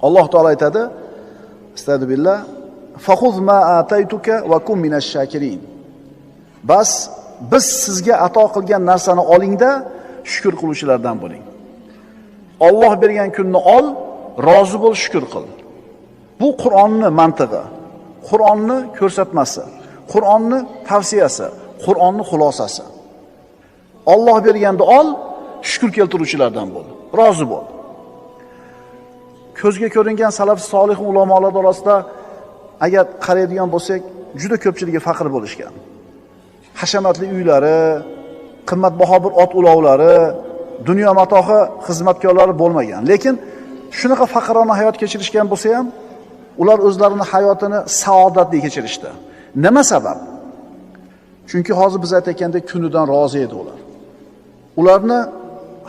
Alloh taolo aytadi: "Astagfirullah, faxuz ma ataytuka va kun minash shakirin." Bas biz sizga ato qilgan narsani olingda shukr qiluvchilardan bo'ling. Alloh bergan kunni ol, rozi bo'l, shukr qil. Bu Qur'onni mantig'i, Qur'onni ko'rsatmasi, Qur'onni tavsiyasi, Qur'onni xulosasi. Alloh berganda ol, shukr keltiruvchilardan bo'l, rozi bo'l. Ko'zga ko'ringan salaf solih ulamolar orasida agar qaraydigan bo'lsak, juda ko'pchiligi faqir bo'lishgan. Hashamatli uylari, qimmatbaho bir ot ulovlari, dunyo matohi xizmatkorlari bo'lmagan. Lekin shunaqa faqirona hayot kechirishgan bo'lsa ham, ular o'zlarini hayotini saodatli kechirishdi. Nima sabab? Chunki hozir biz aytgandek kunidan rozi edi ular. Ularni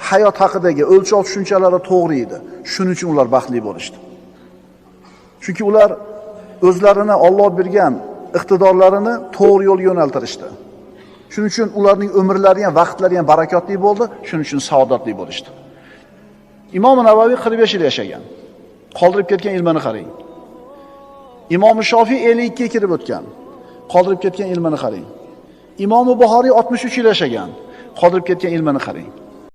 hayot haqidagi o'lchov tushunchalari to'g'ri edi. Shuning uchun ular baxtli bo'lishdi. Chunki ular o'zlarini Alloh bergan iqtidorlarini to'g'ri yo'lga yo'naltirishdi. Shuning uchun ularning umrlari ham, vaqtlari ham barakotli bo'ldi, shuning uchun saodatli bo'lishdi. Imom Navoiy 45 yil yashagan. Qoldirib ketgan ilmini qarang. Imom Shofiy 52 ga kirib o'tgan. Qoldirib ketgan ilmini qarang. Imom Buxoriy 63 yil yashagan. Qoldirib ketgan ilmini qarang.